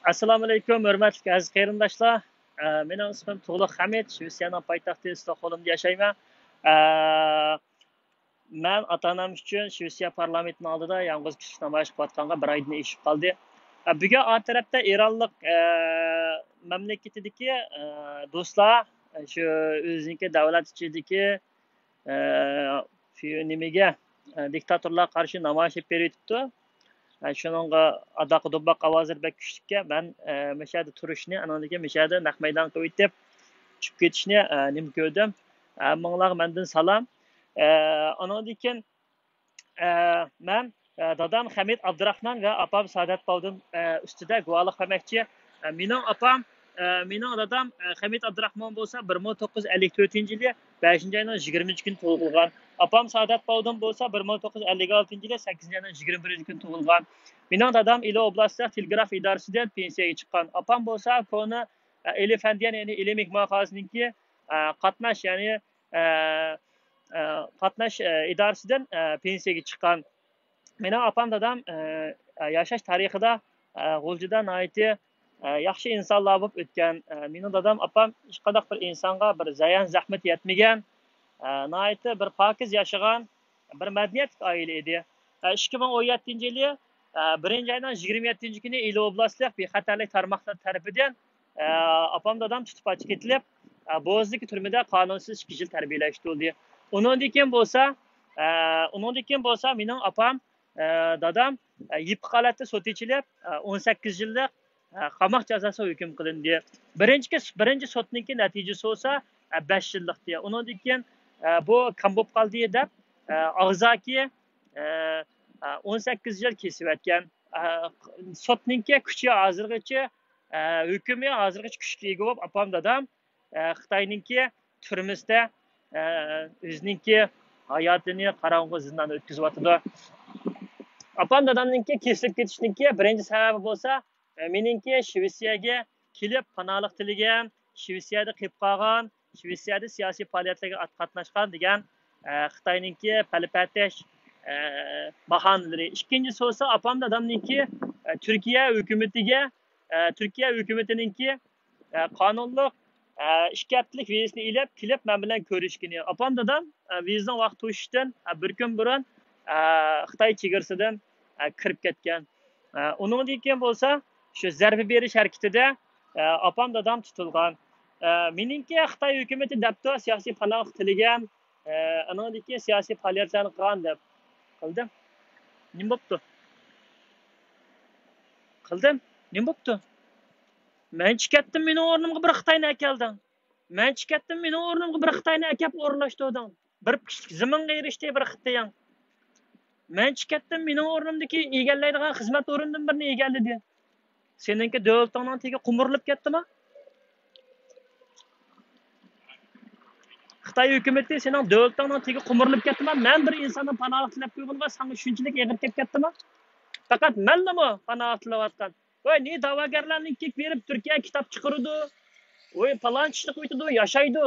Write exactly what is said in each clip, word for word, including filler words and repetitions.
ئەسسالامۇئەلەيكۇم، ھۆرمەتلىك ئەزىز قېرىنداشلار. ئە، مېنىڭ ئىسمىم تۇغلۇق خەمىت، شىۋېتسىيەنىڭ پايتەختى ستوكھولمدا ياشايمەن. ئە، مەن ئاتا-ئانام ئۈچۈن شىۋېتسىيە پارلامېنتىنىڭ ئالدىدا يالغۇز كۈتۈش نامايىش قىلىۋاتقانغا بىر ئايدىن ئېشىپ قالدى. ئە، بۈگۈن ئا تەرەپتە ئىرانلىق، ئە، مەملىكىتىدىكى، ئە، دوستلار، ئە، شۇ ئۆزىنىڭكى دۆلەت ئىچىدىكى، ئە، شۇ نېمىگە، ئە، دىكتاتورلارغا قارشى نامايىش ئېلىپ بېرىۋېتىپتۇ. ئە، شۇنىڭغا ئاداققى دۇمباق ئاۋازلىرى بەك كۈچلۈككەن. مەن، ئە، مۇشۇ يەردە تۇرۇشنى، ئاندىن كېيىن مۇشۇ يەردە نەق مەيدان قىلىپ ئېتىپ چۈشۈپ كېتىشنى، ئە، نېمە كۆردۈم. ھەممىڭلارغا مەندىن سالام. ئە، ئانىڭدىن كېيىن، ئە، مەن، ئە، دادام خەمىت ئابدۇراخمان ۋە ئاپام سائادەت باۋدىن، ئە، ئۈستىدە گۇۋاھلىق بەرمەكچى. ئە، مېنىڭ ئاپام، ئە، مېنىڭ دادام، ئە، خەمىت ئابدۇراخمان بولسا بىر مىڭ توققۇز يۈز ئەللىك تۆتىنچى يىلى بەشىنچى ئاينىڭ يىگىرمە ئۈچىنچى كۈنى تۇغۇلغان. ئاپام سائادەت باۋدىن بولسا بىر مىڭ توققۇز يۈز ئەللىك ئالتىنچى يىلى سەككىزىنچى ئاينىڭ يىگىرمە بىرىنچى كۈنى تۇغۇلغان. مېنىڭ دادام ئىلى ئوبلاستلىق تېلېگراف ئىدارىسىدىن پېنسىيەگە چىققان. ئاپام بولسا كونا، ئە، ئىلى فەندىيەن، يەنى ئىلى مېھمانخانىسىنىڭكى، ئە، قاتناش، يەنى، ئە، ئە، قاتناش، ئە، ئىدارىسىدىن، ئە، پېنسىيەگە چىققان. مېنىڭ ئاپام دادام، ئە، ئە، ياشاش تارىخىدا، ئە، غۇلجىدا ناھايىتى، ئە، ياخشى ئىنسانلار بولۇپ ئۆتكەن. ئە، مېنىڭ دادام ئاپام ھېچقانداق بىر ئىنسانغا بىر زايان زەخمىتى يەتمىگەن، ئە، ناھايىتى بىر پاكىز ياشىغان، بىر مەدەنىيەتلىك ئائىلە ئىدى. ئە، ئىككى مىڭ ئون يەتتىنچى يىلى، ئە، بىرىنچى ئاينىڭ يىگىرمە يەتتىنچى كۈنى ئىلى ئوبلاستلىق بىخەتەرلىك تارماقلىرى تەرىپىدىن، ئە، ئاپام دادام تۇتۇپ ئاچىقىپ كېتىلىپ، ئە، بوزدىكى تۈرمىدە قانۇنسىز ئىككى يىل تەربىيەلەشتۈرۈلدى. ئۇنىڭدىن كېيىن بولسا، ئە، ئۇنىڭدىن كېيىن بولسا مېنىڭ ئاپام، ئە، دادام، ئە، يېپىق ھالەتتە سوت ئېچىلىپ، ئە، ئون سەككىز يىللىق، ئە، قاماق جازاسىغا ھۆكۈم قىلىندى. بىرىنچى، بىرىنچى سوتنىڭكى نەتىجىسى بولسا، ئە، بەش يىللىقتى. ئۇنىڭدىن كېيىن، ئە، بۇ كام بولۇپ قالدى دەپ، ئە، ئاغزاكى، ئە، ئە، ئون سەككىز يىل كېسىۋەتكەن. ئە، سوتنىڭكى كۈچى ھازىرغىچە، ئە، ھۆكمى ھازىرغىچە كۈچكە ئىگە بولۇپ، ئاپام دادام، ئە، خىتاينىڭكى تۈرمىسىدە، ئە، ئۆزىنىڭكى ھاياتىنى قاراڭغۇ زىنداندا ئۆتكۈزۈۋاتىدۇ. ئاپام دادامنىڭكى كېسىلىپ كېتىشنىڭكى بىرىنچى سەۋەبى بولسا، ئە، مېنىڭكى شىۋېتسىيەگە كېلىپ پاناھلىق تىلىگەن، شىۋېتسىيەدە قېلىپ قالغان، شىۋېتسىيەدە سىياسىي پائالىيەتلەرگە قاتناشقان دېگەن، ئە، خىتاينىڭكى پەلىپەتەش، ئە، باھانىلىرى. ئىككىنچىسى بولسا ئاپام دادامنىڭكى، ئە، تۈركىيە ھۆكۈمىتىگە، ئە، تۈركىيە ھۆكۈمىتىنىڭكى، ئە، قانۇنلۇق، ئە، ئىككى ھەپتىلىك ۋىزىسىنى ئېلىپ كېلىپ مەن بىلەن كۆرۈشكىنى. ئاپام دادام، ئە، ۋىزىنىڭ ۋاقتى توشۇشتىن، ئە، بىر كۈن بۇرۇن، ئە، خىتاي چېگرىسىدىن، ئە، كىرىپ كەتكەن. ئە، ئۇنىڭدىن كېيىن بولسا شۇ زەربە بېرىش ھەرىكىتىدە، ئە، ئاپام دادام تۇتۇلغان. ئە، مېنىڭكى خىتاي ھۆكۈمىتى دەپتۇ، سىياسىي پاناھلىق تىلىگەن، ئە، ئانىڭدىن كېيىن سىياسىي پائالىيەتلەرنى قىلغان دەپ. قىلدىم. نېمە بوپتۇ؟ قىلدىم. نېمە بوپتۇ؟ مەنچە كەتتىم، مېنىڭ ئورنۇمغا بىر خىتاينى ئەكەلدىڭ. مەنچە كەتتىم، مېنىڭ ئورنۇمغا بىر خىتاينى ئەكەپ ئورۇنلاشتۇردۇڭ. بىر پىشلىق زېمىنغا ئېرىشتى بىر خىتايىڭ. مەنچە كەتتىم، مېنىڭ ئورنۇمدىكى ئىگىلەيدىغان خىزمەت ئورنىدىن بىرنى ئىگىلىدى. سېنىڭكى دۆلىتىڭنىڭ تېگى قومۇرۇلۇپ كەتتىما؟ خىتاي ھۆكۈمىتى سېنىڭ دۆلىتىڭنىڭ تېگى قومۇرۇلۇپ كەتتىما؟ مەن بىر ئىنساندىن پاناھلىق تىلەپ قويغىنىغا ساڭا شۇنچىلىك ئېغىر كېلىپ كەتتىما؟ پەقەت مەنلىمۇ پاناھلىق تىلەۋاتقان؟ ۋاي، نى دەۋاگەرلەرنىڭكى بېرىپ تۈركىيەگە كىتاب چىقىرىدۇ. ۋاي، پالانچىلىق ئۆتىدۇ، ياشايدۇ.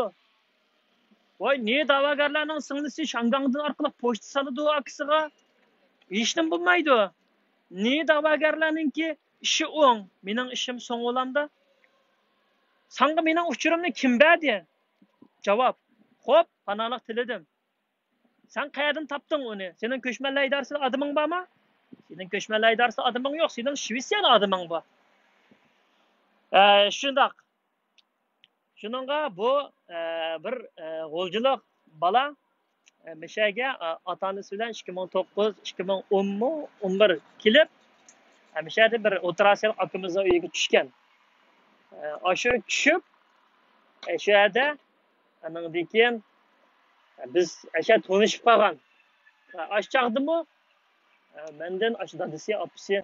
ۋاي، نى دەۋاگەرلەرنىڭ سىڭلىسى شاڭگاڭدىن ئارقىلىق پوچتا سالىدۇ ئاكىسىغا. ھېچنېمە بولمايدۇ. نى دەۋاگەرلەرنىڭكى ئىشى ئوڭ، مېنىڭ ئىشىم سوڭ بولامدا؟ ساڭا مېنىڭ ئۇچۇرۇمنى كىم بەردى؟ جاۋاب. خوپ، پاناھلىق تىلىدىم. سەن قەيەردىن تاپتىڭ ئۇنى؟ سېنىڭ كۆچمەنلەر ئىدارىسىدا ئادىمىڭ بارمۇ؟ سېنىڭ كۆچمەنلەر ئىدارىسىدا ئادىمىڭ يوق، سېنىڭ شىۋېتسىيەدە ئادىمىڭ بار. ئە، شۇنداق. شۇنىڭغا بۇ، ئە، بىر، ئە، غۇلجىلىق بالا، ئە، مىشەگە، ئە، ئاتا-ئانىسى بىلەن ئىككى مىڭ توققۇز، ئىككى مىڭ ئونمۇ، ئون بىر كېلىپ، ئە، مىشەدە بىر ئوتتۇرا ئاسىيالىق ئاكىمىزنىڭ ئۆيىگە چۈشكەن. ئە، ئاشۇ چۈشۈپ، ئە، شۇ يەردە ئانىڭدىن كېيىن، ئە، بىز ئاشۇ تونۇشۇپ قالغان. ئە، ئاشۇ چاغدىمۇ، ئە، مەندىن ئاشۇ دادىسى، ئاپىسى،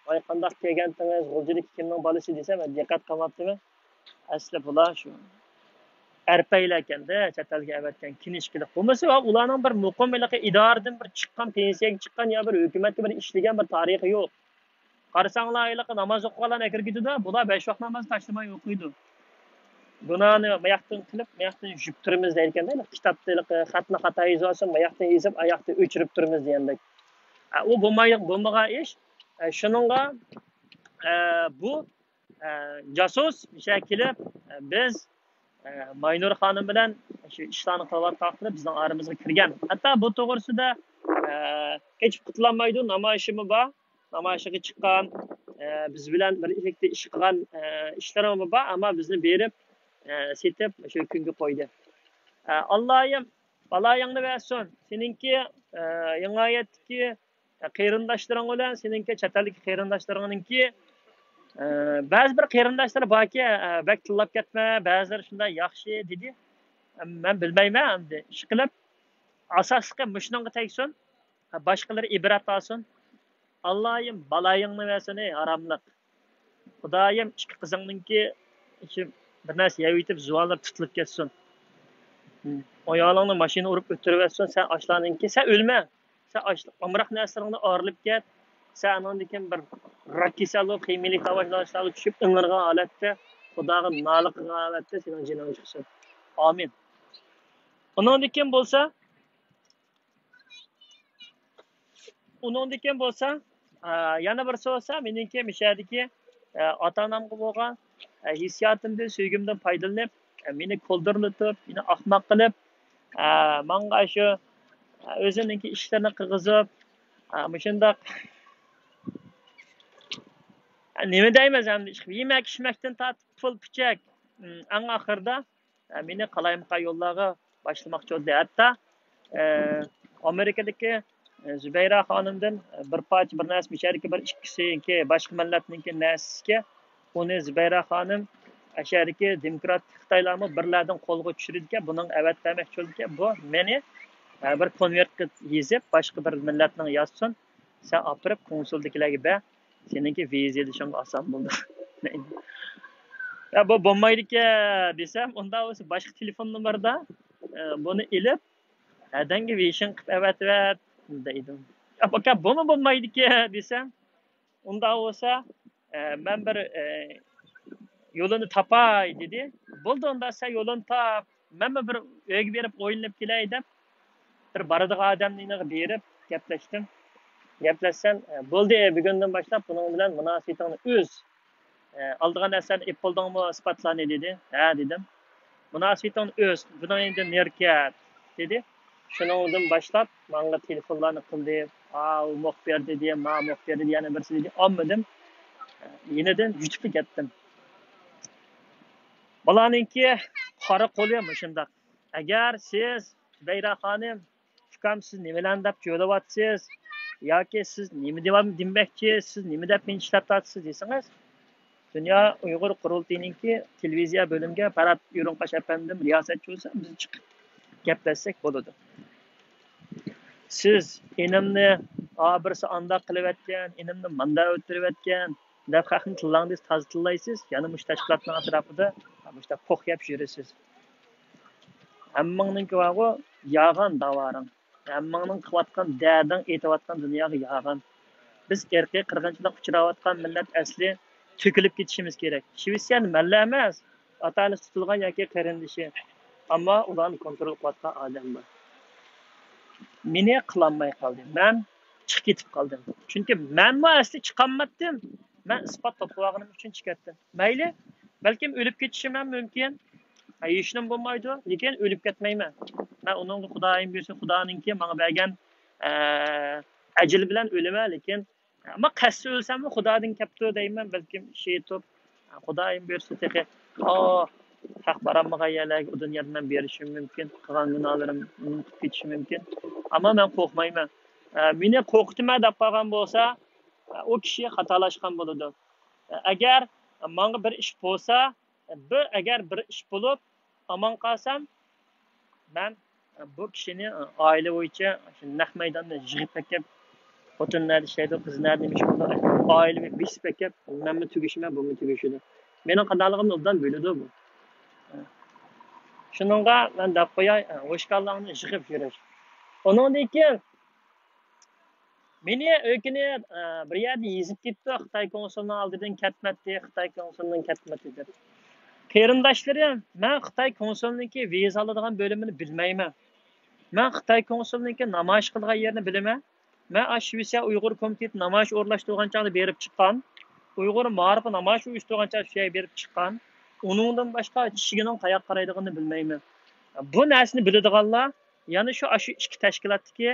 ۋاي، قانداق كەلگەنتىڭىز، غۇلجىدىكى كىمنىڭ بالىسى دېسەم، مەن دىققەت قىلماپتىمەن. ئەسلى بۇلار شۇ ئەرپەيلەركەندە، چەت ئەلگە ئەۋەتكەن، كىنىشكىلىك بولمىسا، ئۇلارنىڭ بىر مۇقىم ھېلىقى ئىدارىدىن بىر چىققان، پېنسىيەگە چىققان يا بىر ھۆكۈمەتكە بىر ئىشلىگەن بىر تارىخى يوق. قارىساڭلار، ھېلىقى ناماز ئوقۇغانلارنى ئەكىرگۈزىدۇ، بۇلار بەش ۋاق نامازنى تاشلىماي ئوقۇيدۇ. گۇناھنى ماياقتىن قىلىپ، ماياقتىن يۈپ تۇرىمىز دەيدىكەندە، كىتابتا ھېلىقى خەتنى خاتا يېزىۋالسا، ماياقتىن يېزىپ، ئاياقتا ئۆچۈرۈپ تۇرىمىز دېگەندەك. ئە، ئۇ بولماي-، بولمىغان ئىش. ئە، شۇنىڭغا، ئە، بۇ، جاسۇس مىشە كېلىپ، بىز ماينۇر خانىم بىلەن شۇ ئىشلارنى قىلىۋاتقان ۋاقتىدا بىزنىڭ ئارىمىزغا كىرگەن. ھەتتا بۇ توغرىسىدا قېچىپ قۇتۇلالمايدۇ، نامايىشىمۇ بار. نامايىشىغا چىققان، بىز بىلەن بىرلىكتە ئىش قىلغان ئىشلىرىمۇ بار، ئەمما بىزنى بېرىپ سېتىپ شۇ كۈنگە قويدى. ئاللايىم بالايىڭنى بەرسۇن. سېنىڭكى يېڭى ھاياتتىكى قېرىنداشلىرىڭ بىلەن سېنىڭكى چەت ئەلدىكى قېرىنداشلىرىڭنىڭكى، ئە، بەزى بىر قېرىنداشلار باركى، ئە، بەك تىللاپ كەتمە، بەزىلىرى شۇنداق ياخشى دېدى. مەن بىلمەيمەن ئەمدى. ئىشقىلىپ، ئاساسلىقى مۇشۇنىڭغا تەگسۇن، باشقىلىرى ئىبرەت ئالسۇن. ئاللايىم بالايىڭنى بەرسۇن، ئەي ھاراملىق. خۇدايىم ئىككى قىزىڭنىڭكى بىر نەرسە يەۋېتىپ، زۇۋانلىرى تۇتۇلۇپ كەتسۇن. ئايالىڭنى ماشىنا ئۇرۇپ ئۆلتۈرۈۋەتسۇن، سەن ئاشلارنىڭكى، سەن ئۆلمە. سەن ئاش-، ئامراق نەرسىلىرىڭدىن ئايرىلىپ كەت. سەن ئانىڭدىن كېيىن بىر راك كېسەل بولۇپ، خىمىيىلىك داۋالاشلارغا چۈشۈپ، ئىڭرىغان ھالەتتە، خۇداغا نالە قىلغان ھالەتتە سېنىڭ جېنىڭ چىقسۇن. ئامىن. ئۇنىڭدىن كېيىن بولسا، ئۇنىڭدىن كېيىن بولسا، ئە، يەنە بىرسى بولسا، مېنىڭكى مۇشۇ يەردىكى، ئە، ئاتا-ئانامغا بولغان، ئە، ھېسسىياتىمدىن، سۆيگۈمدىن پايدىلىنىپ، ئە، مېنى كولدۇرلىتىپ، مېنى ئاخماق قىلىپ، ئە، ماڭا شۇ، ئە، ئۆزىنىڭكى ئىشلىرىنى قىلغۇزۇپ، ئە، مۇشۇنداق، ئە، نېمە دەيمىز ئەمدى، يېمەك-ئىچمەكتىن تارتىپ پۇل-پۈچەك، ئەڭ ئاخىرىدا، ئە، مېنى قالايمىقان يوللارغا باشلىماقچى بولدى. ھەتتا، ئە، ئامېرىكىدىكى، ئە، زۇبەيرە خانىمدىن، ئە، بىر پارچە بىر نەرسە، مۇشەدىكى بىر ئىككىسىنىڭكى، باشقا مىللەتنىڭكى نەرسىسىگە، ئۇنى زۇبەيرە خانىم، ئەشەدىكى دېموكراتىك خىتايلارمۇ بىرلەردىن قولغا چۈشۈرىدىكەن، بۇنىڭغا ئەۋەتمەكچى بولىدىكەن. بۇ مېنى، ئە، بىر كونۋېرتقا يېزىپ، باشقا بىر مىللەتنىڭ يازسۇن، سەن ئاپىرىپ كونسۇلدىكىلەرگە بەر، سېنىڭكى ۋىزا ئېلىشىڭغا ئاسان بولىدۇ. يا، بۇ بولمايدىكەن دېسەم، ئۇنداق بولسا باشقا تېلېفون نومۇردا، ئە، بۇنى ئېلىپ، ھەدەڭگە ۋىشىڭ قىلىپ ئەۋەتىۋەت دەيدۇ. يا، ئاكا، بۇمۇ بولمايدىكەن دېسەم، ئۇنداق بولسا، ئە، مەن بىر، ئە، يولىنى تاپاي دېدى. بولدى، ئۇنداق سەن يولىنى تاپ. مەنمۇ بىر ئۆيگە بېرىپ ئويلىنىپ كېلەي دەپ، بىر بارىدىغان ئادەمنىڭ يېنىغا بېرىپ گەپلەشتىم. گەپلەشسەم، ئە، بولدى، بۈگۈندىن باشلاپ بۇنىڭ بىلەن مۇناسىۋىتىڭنى ئۈز. ئە، ئالىدىغان نەرسىلەرنى ئېلىپ بولدۇڭمۇ، ئىسپاتلارنى دېدى. ھە دېدىم. مۇناسىۋىتىڭنى ئۈز، بۇنىڭ يېنىدىن نېرى كەت دېدى. شۇنىڭدىن باشلاپ ماڭا تېلېفونلارنى قىلدى. ئاۋۇ مۇخبىر دېدى، ما مۇخبىر دېدى، يەنە بىرسى دېدى. ئالمىدىم. يېنىدىن يۈتۈپلا كەتتىم. بۇلارنىڭكى قارا قولى مۇشۇنداق. ئەگەر سىز، زۇبەيرە خانىم، ئۇكام، سىز نېمىلەرنى دەپ جۆلەۋاتىسىز؟ ياكى سىز نېمە دەپ، دېمەكچى؟ سىز نېمە دەپ مېنى ئىشلەپ تارتىسىز دېسىڭىز، دۇنيا ئۇيغۇر قۇرۇلتىيىنىڭكى تېلېۋىزىيە بۆلۈمىگە پەرھات ئۆرۈڭقاش ئەپەندىم رىياسەتچى بولسا، بىز چىقىپ گەپلەشسەك بولىدۇ. سىز ئىنىمنى، ئا، بىرسى ئانداق قىلىۋەتكەن، ئىنىمنى مانداق ئۆلتۈرۈۋەتكەن دەپ خەقنى تىللاڭدىن تازا تىللايسىز، يەنە مۇشۇ تەشكىلاتنىڭ ئەتراپىدا مۇشۇنداق پوخ يەپ يۈرىسىز. ھەممىڭنىڭكى بارغۇ يالغان داۋاڭ. ھەممىڭنىڭ قىلىۋاتقان دەردىڭ، ئېيتىۋاتقان دۇنياغا يالغان. بىز ئىرقىي قىرغىنچىلىققا ئۇچراۋاتقان مىللەت ئەسلى تۆكۈلۈپ كېتىشىمىز كېرەك. شىۋېتسىيەنى مەنلا ئەمەس، ئاتا-ئانىسى تۇتۇلغان ياكى قېرىندىشى. ئەمما ئۇلارنى كونترول قىلىۋاتقان ئادەم بار. مېنى قىلالماي قالدى. مەن چىقىپ كېتىپ قالدىم. چۈنكى مەنمۇ ئەسلى چىقالمىدىم. مەن ئىسپات توپلىۋالغىنىم ئۈچۈن چىقىپ كەتتىم. مەيلى، بەلكىم ئۆلۈپ كېتىشىم ھەم مۇمكىن. ھە، ھېچنېمە بولمايدۇ، لېكىن ئۆلۈپ كەتمەيمەن. مەن ئۇنىڭغا خۇدايىم بۇيرۇسا، خۇدانىڭكى ماڭا بەرگەن، ئە، ئەجىلى بىلەن ئۆلىمەن، لېكىن، ئەمما قەستتە ئۆلسەممۇ خۇدادىن كەپتۇ دەيمەن، بەلكىم شېھىت بولۇپ، خۇدايىم بۇيرۇسا تېخى، ئاھ، ھەق بارالمىغان يەرلەرگە ئۇ دۇنيادا مەن بېرىشىم مۇمكىن، قىلغان گۇناھلىرىم ئۇنتۇپ كېتىشى مۇمكىن. ئەمما مەن قورقمايمەن. ئە، مېنى قورقۇتىمەن دەپ قالغان بولسا، ئە، ئۇ كىشى خاتالاشقان بولىدۇ. ئە، ئەگەر ماڭا بىر ئىش بولسا، بىر، ئەگەر بىر ئىش بولۇپ ئامان قالسام، مەن بۇ كىشىنى ئائىلە بويىچە شۇ نەق مەيداندا يىغىپ ئەكەپ، خوتۇن نەدە ئىشلەيدۇ، قىز نەدە نېمە ئىش قىلىدۇ، ئائىلىۋى بېسىپ ئەكەپ، مەنمۇ تۈگىشىمەن، بۇمۇ تۈگىشىدۇ. مېنىڭ قانداقلىقىمنى ئوبدان بىلىدۇ بۇ. شۇنىڭغا مەن دەپ قوياي، ھوشكاللاڭنى يىغىپ يۈرۈش. ئۇنىڭدىن كېيىن مېنى ئۆكۈنۈپ، ئە، بىر يەردە يېزىپ كېتىپتۇ، خىتاي كونسۇلىنىڭ ئالدىدىن كەتمەتتى، خىتاي كونسۇلىنىڭ كەتمەتتى دەپ. قېرىنداشلىرىم، مەن خىتاي كونسۇلىنىڭكى ۋىزا ئالىدىغان بۆلۈمىنى بىلمەيمەن. مەن خىتاي كونسۇلىنىڭكى نامايىش قىلىدىغان يېرىنى بىلىمەن. مەن ئاشۇ شىۋېتسىيە ئۇيغۇر كومىتېتى نامايىش ئورۇنلاشتۇرغان چاغدا بېرىپ چىققان. ئۇيغۇر مائارىپى نامايىشى ئۇيۇشتۇرغان چاغدا شۇ يەرگە بېرىپ چىققان. ئۇنىڭدىن باشقا ئىچىگىنىڭ قاياققا قارايدىغىنىنى بىلمەيمەن. بۇ نەرسىنى بىلىدىغانلار يەنە شۇ، ئاشۇ ئىككى تەشكىلاتتىكى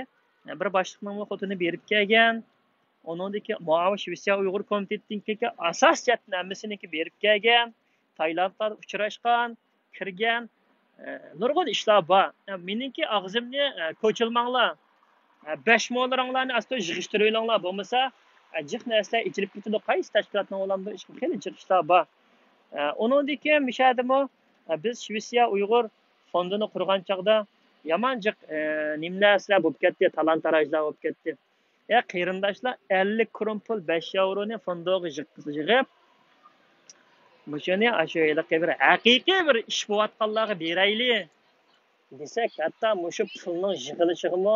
بىر باشلىقنىڭمۇ خوتۇنى بېرىپ كەلگەن. ئۇنىڭدىكى مۇئاۋىن شىۋېتسىيە ئۇيغۇر كومىتېتىنىڭكى ئاساسىي جەھەتتىن ھەممىسىنىڭكى بېرىپ كەلگەن. تايلاندلاردا ئۇچراشقان، كىرگەن، ئە، نۇرغۇن ئىشلار بار. ئە، مېنىڭكى ئاغزىمنى، ئە، كوچىلىماڭلار. ئە، بەش مولىرىڭلارنى ئاستا يىغىشتۇرۇۋېلىڭلار. بولمىسا، ئە، جىق نەرسىلەر ئېچىلىپ كېتىدۇ. قايسى تەشكىلاتنىڭ بولامدۇ؟ خېلى جىق ئىشلار بار. ئە، ئۇنىڭدىن كېيىن مۇشۇ يەردىمۇ، ئە، بىز شىۋېتسىيە ئۇيغۇر فوندىنى قۇرغان چاغدا يامان جىق، ئە، نېمە نەرسىلەر بولۇپ كەتتى، تالان-تاراجلار بولۇپ كەتتى. يا قېرىنداشلار، ئەللىك كۇرۇم پۇل، بەش ياۋرونى فوندوغا يىغ-، يىغىپ، مۇشۇنى ئاشۇ ھېلىقى بىر ھەقىقىي بىر ئىش بولۇۋاتقانلارغا بېرەيلى دېسەك، ھەتتا مۇشۇ پۇلنىڭ يىغىلىشىغىمۇ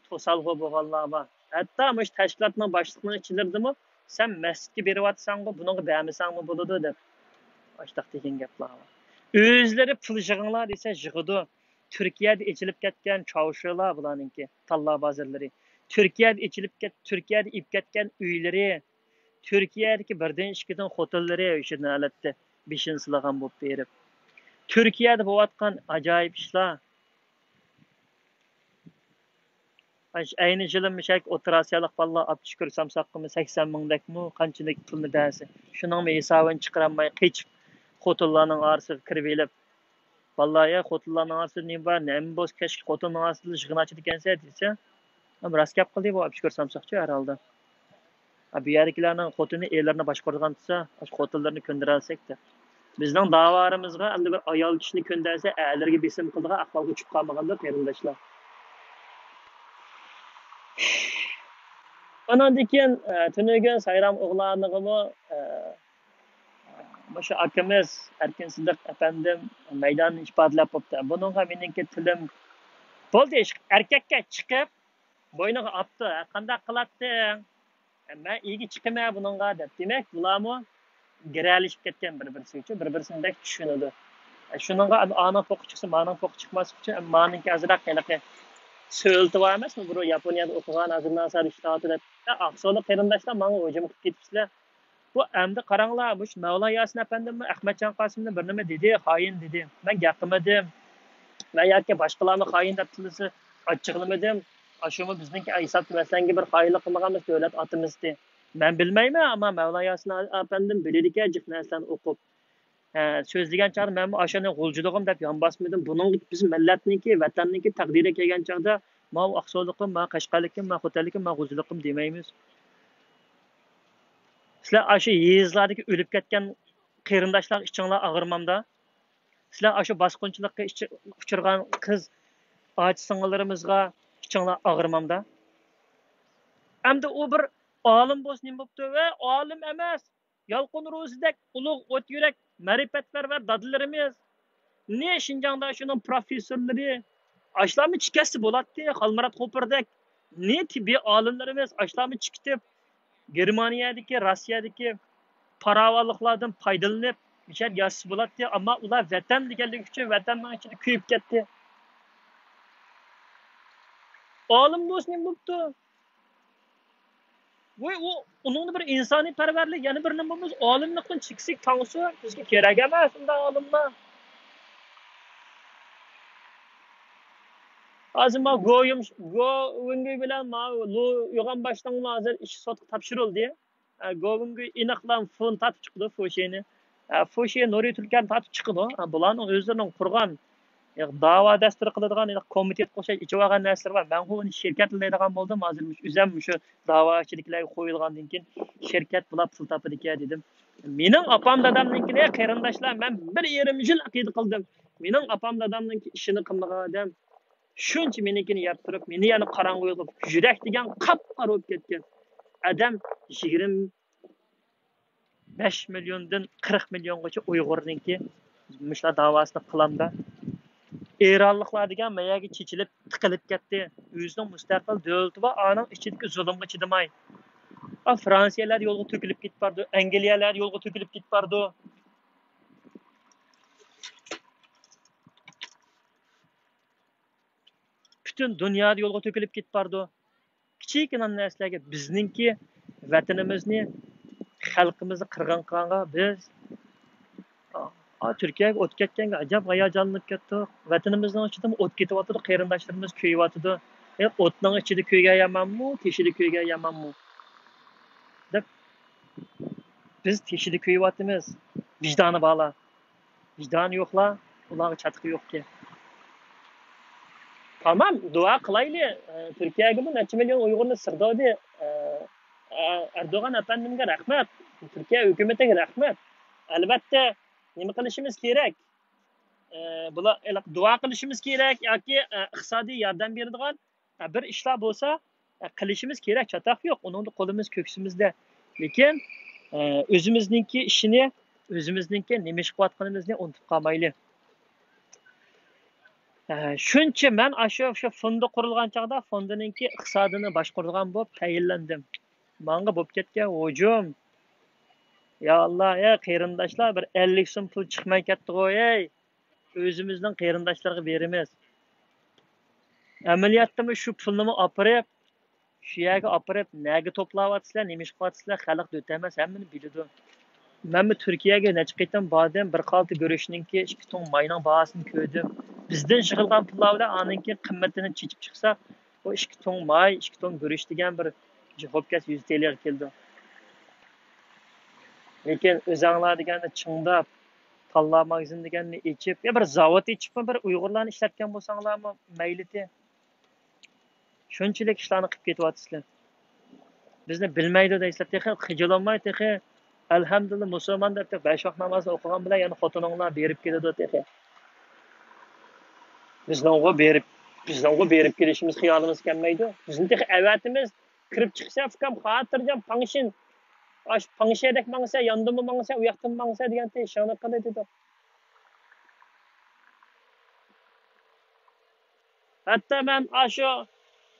توسالغۇ بولغانلار بار. ھەتتا مۇشۇ تەشكىلاتنىڭ باشلىقىنىڭ ئىچىلىرىدىمۇ، سەن مەسچىتكە بېرىۋاتىسەنغۇ، بۇنىڭغا بەرمىسەڭمۇ بولىدۇ دەپ، ئاشتاق دېگەن گەپلەر بار. ئۆزلىرى پۇل يىغىڭلار دېسە، يىغىدۇ. تۈركىيەدە ئېچىلىپ كەتكەن چاۋشىلار بۇلارنىڭكى، تاللا بازارلىرى. تۈركىيەدە ئېچىلىپ كەت-، تۈركىيەدە ئېلىپ كەتكەن ئۆيلىرى، تۈركىيەدىكى بىردىن ئىككىدىن خوتۇنلىرى شۇ ھالەتتە بېشىنى سىلىغان بولۇپ بېرىپ. تۈركىيەدە بولۇۋاتقان ئاجايىپ ئىشلار. ئەينى يىلى مۇشەك ئوتتۇرا ئاسىيالىق بالىلار ئابدۇشۈكۈر سامساققىمۇ سەكسەن مىڭدەكمۇ قانچىلىك پۇلنى بەرسە، شۇنىڭمۇ ھېسابىنى چىقىرالماي قېچىپ، خوتۇنلارنىڭ ئارىسىغا كىرىۋېلىپ، «بالىلار، يا خوتۇنلارنىڭ ئارىسىدا نېمە بار؟ نېمە بولسا كەچكە خوتۇننىڭ ئارىسىدا يىغىن ئاچىدىكەنسەن» دېسە، «ئەم، راست گەپ قىلدى بۇ ئابدۇشۈكۈر سامساقچۇ ھەر ھالدا. ئا، بۇ يەردىكىلەرنىڭ خوتۇنى ئېرلىرىنى باشقۇرىدىغان تۇرسا، ئاشۇ خوتۇنلىرىنى كۆندۈرەلىسەك» دەپ. بىزنىڭ داۋالىرىمىزغا ئەمدى بىر ئايال كىشىنى كۆندۈرسە، ئەرلىرىگە بېسىم قىلىدىغان ئەھۋالغا چۈشۈپ قالمىغاندۇ، قېرىنداشلار. ئاناندىن كېيىن، ئە، تۈنۈگۈن سايرام ئوغلانىغىمۇ، ئە، مۇشۇ ئاكىمىز ئەركىن سىدىق ئەپەندىم مەيداندىن ئىپادىلەپ بوپتۇ. بۇنىڭغا مېنىڭكى تىلىم، «بولدى، ئەركەككە چىقىپ، بوينىغا ئاپتۇ، ھە، قانداق قىلاتتىڭ؟ مەن ئىگە چىقىمەن بۇنىڭغا» دەپ. دېمەك، بۇلارمۇ گىرەلىشىپ كەتكەن بىر-بىرسى ئۈچۈن، بىر-بىرسىنى بەك چۈشىنىدۇ. شۇنىڭغا ئەمدى ئانىڭ پوقى چىقسا، مانىڭ پوقى چىقماسلىق ئۈچۈن، ئەمدى مانىڭكى ئازراق ھېلىقى سۆلىتى بار ئەمەسمۇ؟ بۇرۇن ياپونىيەدە ئوقۇغان، ھازىر ناسار ئىشلەۋاتىدۇ دەپ. ئە، ئاقسۇلۇق قېرىنداشلار ماڭا ھۇجۇم قىلىپ كېتىپسىلەر. بۇ ئەمدى قاراڭلار، مۇشۇ مەۋلا ياسىن ئەپەندىممۇ ئەخمەتجان قاسىمدىن بىر نېمە دېدى، خائىن دېدى. مەن گەپ قىلمىدىم. مەن ياكى باشقىلارمۇ خائىن دەپ تىللىسا، ئاچچىقلىمىدىم. ئاشۇمۇ بىزنىڭكى ھېسابتا مەسىلەنگە بىر خائىنلىق قىلمىغان، بىز دۆلەت ئاتىمىزدى. مەن بىلمەيمەن، ئەمما مەۋلا ياسىن ئەپەندىم بىلىدىكەن جىق نەرسىلەرنى ئوقۇپ. ھە، سۆزلىگەن چاغدا مەنمۇ ئاشۇنى غۇلجىلىقىم دەپ يان باسمىدىم. بۇنىڭ بىز مىللەتنىڭكى، ۋەتەننىڭكى تەقدىرى كەلگەن چاغدا، ماۋۇ ئاقسۇلۇقۇم، ماۋۇ قەشقەرلىكىم، ماۋۇ خوتەنلىكىم، ماۋۇ غۇلجىلىقىم دېمەيمىز. سىلەر ئاشۇ يېزىلاردىكى ئۆلۈپ كەتكەن قېرىنداشلارغا ئىچىڭلار ئاغرىمامدا؟ سىلەر ئاشۇ باسقۇنچىلىققا ئىچ-، ئۇچرىغان قىز ئاچا سىڭىللىرىمىزغا ئىچىڭلار ئاغرىمامدا؟ ئەمدى ئۇ بىر ئالىم بولسا نېمە بوپتۇ؟ ۋە ئالىم ئەمەس، يالقۇن روزىدەك ئۇلۇغ ئوت يۈرەك، مەرىپەتپەرۋەر دادىلىرىمىز، نى شىنجاڭدا شۇنىڭ پروفېسسورلىرى، ئاشۇلارمۇ چىكەتسە بولاتتى، خالمۇرات خوپۇردەك. نى تېببىي ئالىملىرىمىز، ئاشۇلارمۇ چىكىتىپ، گېرمانىيەدىكى، روسىيەدىكى پاراۋانلىقلاردىن پايدىلىنىپ، مىشەت ياسىسا بولاتتى. ئەمما ئۇلار ۋەتەن دېگەنلىكى ئۈچۈن ۋەتەننىڭ ئىچىدە كۆيۈپ كەتتى. ئالىم بولسا نېمە بوپتۇ؟ ۋوي، ئۇ، ئۇنىڭدا بىر ئىنسانىي پەرۋەرلىك، يەنە بىر نېمە بولمىسا، ئالىملىقتىن چېكىسىگە تاڭسۇ، بىزگە كېرەك ئەمەس ئۇنداق ئالىملار. ھازىر ما گويۇم، گو ۋېنگۈي بىلەن ما لۇ يوغان باشلىقىمۇ ھازىر ئىش سوتقا تاپشۇرۇلدى. ئە، گوۋۇڭگۈي ئېنىقلا فۇنى تارتىپ چىقىدۇ، فۇشىنى. ئە، فۇشى نۇرى تۈركەننى تارتىپ چىقىدۇ. ئە، بۇلارنىڭ ئۆزلىرىنىڭ قۇرغان، يا، داۋا دەستۇرى قىلىدىغان، يا، كومىتېتقا ئوخشاش ئېچىۋالغان نەرسىلىرى بار. مەنغۇ ئۇنى شىركەتلەيدىغان بولدۇم. ھازىر مۇشۇ ئۆزەم مۇشۇ داۋا ئىچىدىكىلەرگە قويۇلغاندىن كېيىن شىركەت بۇلار پۇل تاپىدىكەن دېدىم. مېنىڭ ئاپام دادامنىڭكىنى، قېرىنداشلار، مەن بىر يېرىم يىل ئەقىدە قىلدىم. مېنىڭ ئاپام دادامنىڭكى ئىشىنى قىلمىغان ئادەم شۇنچە مېنىڭكىنى يەپ تۇرۇپ، مېنى يەنە قاراڭغۇ يولغا، يۈرەك دېگەن قاپقارا بولۇپ كەتكەن. ئادەم يىگىرمە بەش مىليوندىن قىرىق مىليونغىچە ئۇيغۇرنىڭكى مۇشۇلار داۋاسىنى قىلامدا. ئىرانلىقلار دېگەن مەيەگە چېچىلىپ، تىقىلىپ كەتتى. ئۆزىنىڭ مۇستەقىل دۆلىتى بار، ئانىڭ ئىچىدىكى زۇلۇمغا چىدىماي. ئا، فرانسىيەلەر يولغا تۆكۈلۈپ كېتىپ بارىدۇ، ئەنگلىيەلەر يولغا تۆكۈلۈپ كېتىپ بارىدۇ. پۈتۈن دۇنيادا يولغا تۆكۈلۈپ كېتىپ بارىدۇ. كىچىككىنە نەرسىلەرگە بىزنىڭكى ۋەتىنىمىزنى خەلقىمىزنى قىرغىن قىلغانغا بىز، ئا، تۈركىيەگە ئوت كەتكەنگە ئەجەب ھاياجانلىنىپ كەتتۇق. ۋەتىنىمىزنىڭ ئىچىدىمۇ ئوت كېتىۋاتىدۇ، قېرىنداشلىرىمىز كۆيۈۋاتىدۇ. ئە، ئوتنىڭ ئىچىدە كۆيگەن يامانمۇ، تېشىدا كۆيگەن يامانمۇ دەپ، بىز تېشىدا كۆيۈۋاتىمىز، ۋىجدانى بارلار. ۋىجدانى يوقلار، ئۇلارغا چاتىقى يوقكەن. تامام، دۇئا قىلايلى. ئە، تۈركىيەگىمۇ نەچچە مىليون ئۇيغۇرنى سىغدۇردى. ئە، ئە، ئەردوغان ئەپەندىمگە رەھمەت، تۈركىيە ھۆكۈمىتىگە رەھمەت. ئەلۋەتتە، نېمە قىلىشىمىز كېرەك؟ ئە، بۇلار، دۇئا قىلىشىمىز كېرەك ياكى، ئە، ئىقتىسادىي ياردەم بېرىدىغان ئە، بىر ئىشلار بولسا، ئە، قىلىشىمىز كېرەك، چاتاق يوق. ئۇنىڭدا قولىمىز كۆكسىمىزدە. لېكىن، ئە، ئۆزىمىزنىڭكى ئىشىنى، ئۆزىمىزنىڭكى نېمە ئىش قىلىۋاتقىنىمىزنى ئۇنتۇپ قالمايلى. ئە، شۇنچە مەن ئاشۇ، شۇ فوندى قۇرۇلغان چاغدا فوندىنىڭكى ئىقتىسادىنى باشقۇرىدىغان بولۇپ تەيىنلەندىم. ماڭا بولۇپ كەتكەن ھۇجۇم. يا ئاللا، ئەي قېرىنداشلار، بىر ئەللىك سوم پۇل چىقماي كەتتىغۇ، ئەي. ئۆزىمىزنىڭ قېرىنداشلىرىغا بېرىمىز. ئەمەلىيەتتىمۇ شۇ پۇلنىمۇ ئاپىرىپ، شۇ يەرگە ئاپىرىپ، نەگە توپلاۋاتىسىلەر، نېمە ئىش قىلىۋاتىسىلەر، خەلق دۆت ئەمەس، ھەممىنى بىلىدۇ. مەنمۇ تۈركىيەگە نەچچە قېتىم باردىم، بىر خالتا گۈرۈچنىڭكى ئىككى تۇڭ ماينىڭ باھاسىنى كۆردۈم. بىزدىن يىغىلغان پۇللار بىلەن ئانىڭكى قىممىتىنى چېچىپ چىقسا، ئۇ ئىككى تۇڭ ماي، ئىككى تۇڭ گۈرۈچ دېگەن بىر جىخوپكەس يۈز تېلىغا كېلىدۇ. لېكىن ئۆزەڭلار دېگەننى چىڭداپ، تاللا ماگىزىن دېگەننى ئېچىپ، يا بىر زاۋۇت ئېچىپمۇ بىر ئۇيغۇرلارنى ئىشلەتكەن بولساڭلارمۇ مەيلىتى. شۇنچىلىك ئىشلارنى قىلىپ كېتىۋاتىسىلەر. بىزنى بىلمەيدۇ دەيسىلەر، تېخى خىجىلانماي، تېخى ئەلھەمدۇلىللا مۇسۇلمان دەپ، تېخى بەش ۋاق نامازنى ئوقۇغان بىلەن يەنە خوتۇنۇڭلار بېرىپ كېلىدۇ تېخى. بىزنىڭغۇ بېرىپ، بىزنىڭغۇ بېرىپ كېلىشىمىز خىيالىمىز كەلمەيدۇ. بىزنى تېخى ئەۋەتىمىز، كىرىپ چىقسا، ئۇكام، خاتىرجەم پاڭشىن، ئاشۇ پاڭشەدەك ماڭسا، ياندىمۇ ماڭسا، ئۇ ياقتىمۇ ماڭسا دېگەن شاڭلىق قىلىدۇ. ھەتتا مەن ئاشۇ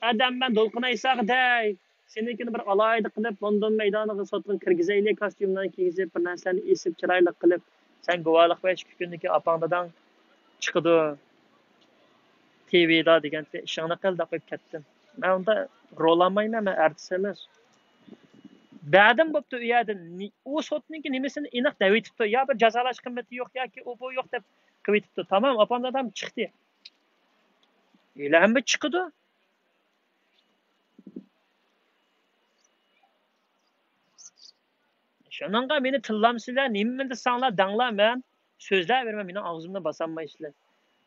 ئادەم، مەن دولقۇن ئەيساغا دەي، سېنىڭكىنى بىر ئالاھىدە قىلىپ، لوندون مەيدانىغا سوتقا كىرگۈزەيلى، كاستيۇملارنى كىيگۈزۈپ، بىر نەرسىلەرنى ئېسىپ، چىرايلىق قىلىپ، سەن گۇۋاھلىق بەر، ئىككى كۈندىكى ئاپاڭ داداڭ چىقىدۇ تىۋىدا دېگەنتى، ئىشىڭنى قىل دەپ قويۇپ كەتتىم. مەن ئۇندا رول ئالمايمەن، مەن ئارتىس ئەمەس. بەدىم بوپتۇ ئۇ يەردە. نى-، ئۇ سوتنىڭكى نېمىسىنى ئېنىق دەۋېتىپتۇ. يا بىر جازالاش قىممىتى يوق ياكى ئۇ بۇ يوق دەپ قىلىۋېتىپتۇ. تامام، ئاپام دادام چىقتى. ھېلى ھەممە چىقىدۇ. شۇنىڭغا مېنى تىللامسىلەر، نېمە دېسەڭلار دەڭلار، مەن سۆزلەۋېرىمەن، مېنىڭ ئاغزىمنى باسالمايسىلەر.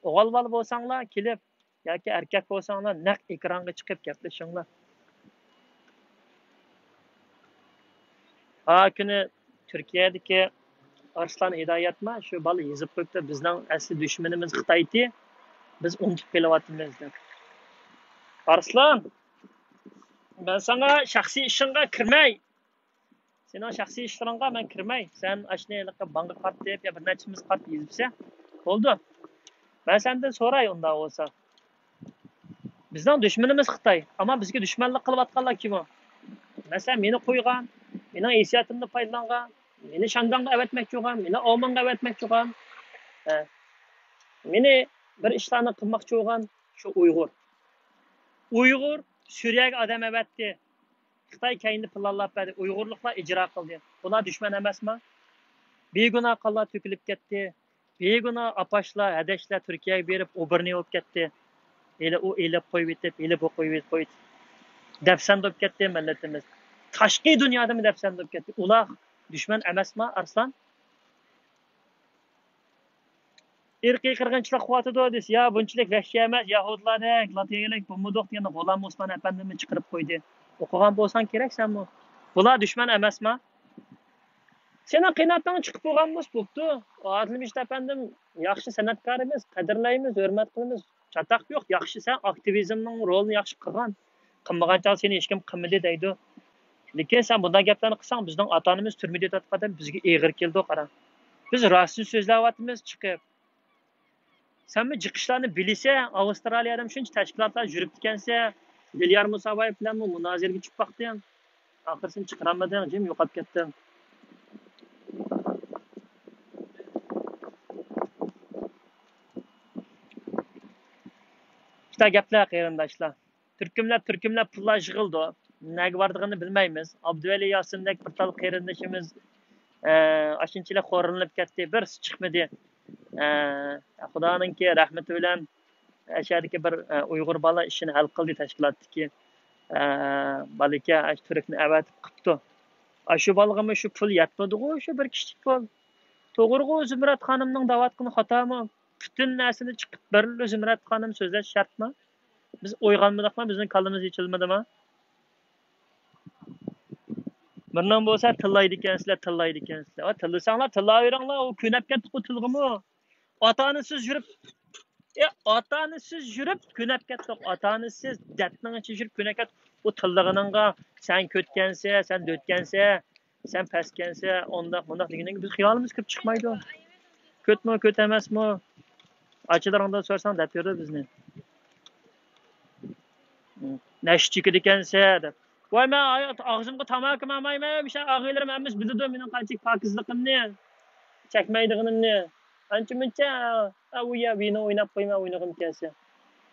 ئوغۇل بالا بولساڭلار كېلىپ، ياكى ئەركەك بولساڭلار نەق ئېكرانغا چىقىپ گەپلىشىڭلار. ھا كۈنى تۈركىيەدىكى ئارسلان ھىدايەتمۇ شۇ بالا يېزىپ قويۇپتۇ، بىزنىڭ ئەسلى دۈشمىنىمىز خىتايتى، بىز ئۇنتۇپ قېلىۋاتىمىز دەپ. ئارسلان، مەن ساڭا شەخسىي ئىشىڭغا كىرمەي، سېنىڭ شەخسىي ئىشلىرىڭغا مەن كىرمەي، سەن ئاشۇنى ھېلىقى بانكا قارتى يا بىر نەچچىمىز قارت يېزىپسە، بولدى. مەن سەندىن سوراي ئۇنداق بولسا. بىزنىڭ دۈشمىنىمىز خىتاي، ئەمما بىزگە دۈشمەنلىك قىلىۋاتقانلار كىم ئۇ؟ مەسىلەن، مېنى قويغان، مېنىڭ ھېسسىياتىمدىن پايدىلانغان، مېنى شانداڭغا ئەۋەتمەكچى بولغان، مېنى ئاۋمېنغا ئەۋەتمەكچى بولغان، ھە، مېنى بىر ئىشلارنى قىلماقچى بولغان شۇ ئۇيغۇر. ئۇيغۇر سۈرىيەگە ئادەم ئەۋەتتى. خىتاي كەينىدە پىلانلاپ بەردى. ئۇيغۇرلۇقلار ئىجرا قىلدى. بۇلار دۈشمەن ئەمەسما؟ بىگۇناھ قانلار تۆكۈلۈپ كەتتى. بىگۇناھ ئاپاشلار، ھەدەشلەر تۈركىيەگە بېرىپ ئوبرنى بولۇپ كەتتى. ھېلى ئۇ ئېلىپ قويۇۋېتىپ، ھېلى بۇ قويۇۋېتىپ قويدى. دەپسەندە بولۇپ كەتتى مىللىتىمىز. تاشقى دۇنيادىمۇ دەپسەندە بولۇپ كەتتى. ئۇلار دۈشمەن ئەمەسما، ئارسلان؟ ئىرقىي قىرغىنچىلىق قىلىۋاتىدۇ دېسە، يا بۇنچىلىك ۋەھشىي ئەمەس، يەھۇدىيلاردەك، لاتىنىيەلىك بولمىدۇق دېگەندە غۇلام ئوسمان ئەپەندىمنى چىقىرىپ قويدى. ئوقۇغان بولساڭ كېرەك سەنمۇ. بۇلار دۈشمەن ئەمەسما؟ سېنىڭ قېناتىڭ چىقىپ بولغان بولسا بوپتۇ. ئادىل مىجىت ئەپەندىم ياخشى سەنئەتكارىمىز، قەدىرلەيمىز، ھۆرمەت قىلىمىز. چاتاق يوق، ياخشى، سەن ئاكتىۋىزمنىڭ رولىنى ياخشى قىلغان. قىلمىغان چاغدا سېنى ھېچكىم قىلمىدى دەيدۇ. لېكىن سەن بۇنداق گەپلەرنى قىلساڭ، بىزنىڭ ئاتا ئانىمىز تۈرمىدە ياتىۋاتقان ئادەم بىزگە ئېغىر كېلىدۇ، قارا. بىز راستىنى سۆزلەۋاتىمىز چىقىپ. سەنمۇ جىق ئىشلارنى بىلىسەن، ئاۋسترالىيەدە شۇنچە تەشكىلاتلار يۈرۈپتىكەنسەن، دىليار مۇسابايېۋ بىلەنمۇ مۇنازىرىگە چۈشۈپ باقتىڭ. ئاخىرسىنى چىقىرالمىدىڭ، جىم يوقاپ كەتتىڭ. ئىشتا گەپلەر، قېرىنداشلار. تۈركۈملەپ، تۈركۈملەپ پۇللار يىغىلىدۇ. نەگە بارىدىغىنىنى بىلمەيمىز. ئابدۇۋەلى ياسىندەك بىر تال قېرىندىشىمىز ئە، ئاشۇنچىلىك خورلىنىپ كەتتى، بىرسى چىقمىدى. ئە، خۇدانىڭكى رەھمىتى بىلەن ئەشەدىكى بىر، ئە، ئۇيغۇر بالا ئىشىنى ھەل قىلدى تەشكىلاتتىكى، ئە، بالىكەن، ئاشۇ تۈركنى ئەۋەتىپ قىپتۇ. ئاشۇ بالىغىمۇ شۇ پۇل يەتمىدىغۇ، شۇ بىر كىشىلىك پۇل. توغرىغۇ، زۇمرەت خانىمنىڭ دەۋاتقىنى خاتامۇ؟ پۈتۈن نەرسىنى چىقىپ بېرىلدى، زۇمرەت خانىم، سۆزلەش شەرتمۇ؟ بىز ئويغانمىدۇقمۇ؟ بىزنىڭ كاللىمىز ئېچىلمىدىمۇ؟ بىرنىڭ بولسا تىللايدىكەنسىلەر، تىللايدىكەنسىلەر. ۋە تىللىساڭلار، تىللاۋېرىڭلار، ئۇ كۆنەپ كەتتۇق ئۇ تىلغىمۇ. ئاتا-ئانىسىز يۈرۈپ، ئە، ئاتا-ئانىسىز يۈرۈپ كۆنەپ كەتتۇق. ئاتا-ئانىسىز دەردنىڭ ئىچىدە يۈرۈپ كۆنەپ كەتتۇق. ئۇ تىللىغىنىڭغا سەن كۆتكەنسە، سەن دۆتكەنسە، سەن پەسكەنسە، ئۇنداق، مۇنداق دېگەندىن كېيىن بىز خىيالىمىز كىرىپ چىقمايدۇ. كۆتمۇ، كۆت ئەمەسمۇ؟ ئاچىلىرىڭدىن سورىساڭ دەپ بېرىدۇ بىزنى. نەشە چېكىدىكەنسە دەپ. ۋاي، مەن ئاي-، ئاغزىمغا تاماكا ماڭمايمەن، مۇشۇ ئاغىنىلىرىم ھەممىسى بىلىدۇ مېنىڭ قانچىلىك پاكىزلىقىمنى، چەكمەيدىغىنىمنى. ئانچە مۇنچە، ئا، ئۇ يا ۋىنو ئويناپ قويمەن، ئوينىغۇم كەلسە.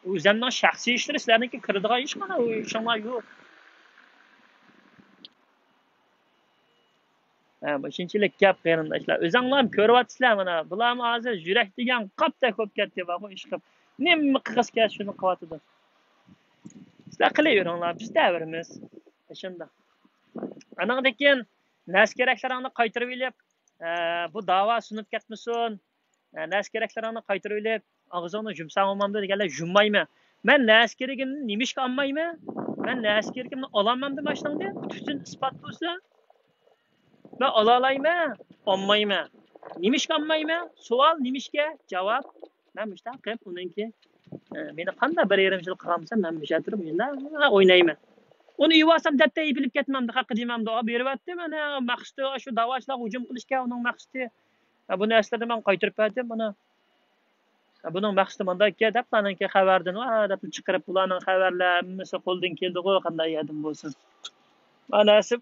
ئۇ ئۆزۈمنىڭ شەخسىي ئىشلىرى، سىلەرنىڭكى كىرىدىغان ئىش قانا، ئۇ ئىشىڭلار يوق. ھە، مۇشۇنچىلىك گەپ، قېرىنداشلار. ئۆزۈڭلارمۇ كۆرۈۋاتىسىلەر مانا. بۇلارمۇ ھازىر يۈرەك دېگەن قاپتەك بولۇپ كەتتى، بارغۇ ئىشقىپ. نېمە قىلغۇسى كەلسە شۇنى قىلىۋاتىدۇ. سىلەر قىلىۋېرىڭلار، بىز دەۋېرىمىز. شۇنداق. ئانىڭدىن كېيىن نەرسە كېرەكلىرىڭنى قايتۇرۇۋېلىپ، ئە، بۇ داۋا سۇنۇپ كەتمىسۇن. ئە، نەرسە كېرەكلىرىڭنى قايتۇرۇۋېلىپ، ئاغزىڭنى يۇمساڭ بولمامدۇ دېگەنلەر يۇممايمەن. مەن نەرسە كېرىكىمنى نېمىشقا ئالمايمەن؟ مەن نەرسە كېرىكىمنى ئالالمامدىمۇ ئاشۇنىڭدىن؟ پۈتۈن ئىسپات بولسا. مەن ئالالايمەن، ئالمايمەن. نېمىشقا ئالمايمەن؟ سوئال نېمىشقا؟ جاۋاب. مەن مۇشۇنداق قىلىپ ئۇنىڭكى، ئە، مېنى قانداق بىر يېرىم يىل قىلغانمىسا، مەن مۇشۇ ئەتراپ مۇشۇنداق ئوينايمەن. ئۇنى ئېلىۋالسام، دەپتە ئېپىلىپ كەتمەمدۇ، ھەققى دېمەمدۇ. ئا، بېرىۋەتتىم، ئەنە، مەقسىتى شۇ داۋاچىلارغا ھۇجۇم قىلىشكەن ئۇنىڭ مەقسىتى. ئا، بۇ نەرسىلەرنى مەن قايتۇرۇپ بەردىم ئۇنى. ئا، بۇنىڭ مەقسىتى مۇنداق ئىكەن، دەپ، ئانىڭكى خەۋەردىن، ۋا، دەپ چىقىرىپ، بۇلارنىڭ خەۋەرلەر ھەممىسى قولدىن كېلىدىغۇ، قانداق يەردىن بولسۇن. ئا، نەسىپ.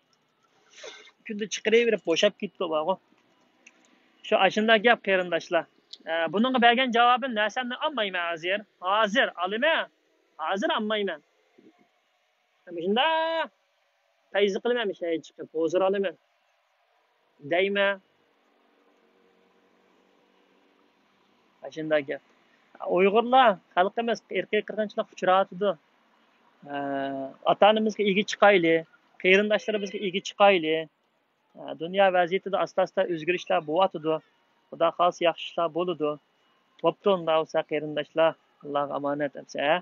كۈندە چىقىرىۋېرىپ بوشاپ كېتىدۇ بارغۇ. شۇ ئاشۇنداق گەپ، قېرىنداشلار. ئە، بۇنىڭغا بەرگەن جاۋابىم، نەرسەمنى ئالمايمەن ھازىر. ھازىر ئالىمەن. ھازىر ئالمايمەن. مۇشۇنداق پەيزى قىلىمەن، مۇشۇنداق چىقىپ ھۇزۇر ئالىمەن. دەيمەن. ئاشۇنداق گەپ. ئۇيغۇرلار، خەلقىمىز ئىرقىي قىرغىنچىلىققا ئۇچراۋاتىدۇ. ئە، ئاتا-ئانىمىزغا ئىگە چىقايلى، قېرىنداشلىرىمىزغا ئىگە چىقايلى. ئە، دۇنيا ۋەزىيىتىدە ئاستا-ئاستا ئۆزگىرىشلەر بولۇۋاتىدۇ. خۇدا خالىسا ياخشى ئىشلار بولىدۇ. بوپتۇ، ئۇنداق بولسا قېرىنداشلار، ئاللاغا ئامانەت ئەمسە، ھە؟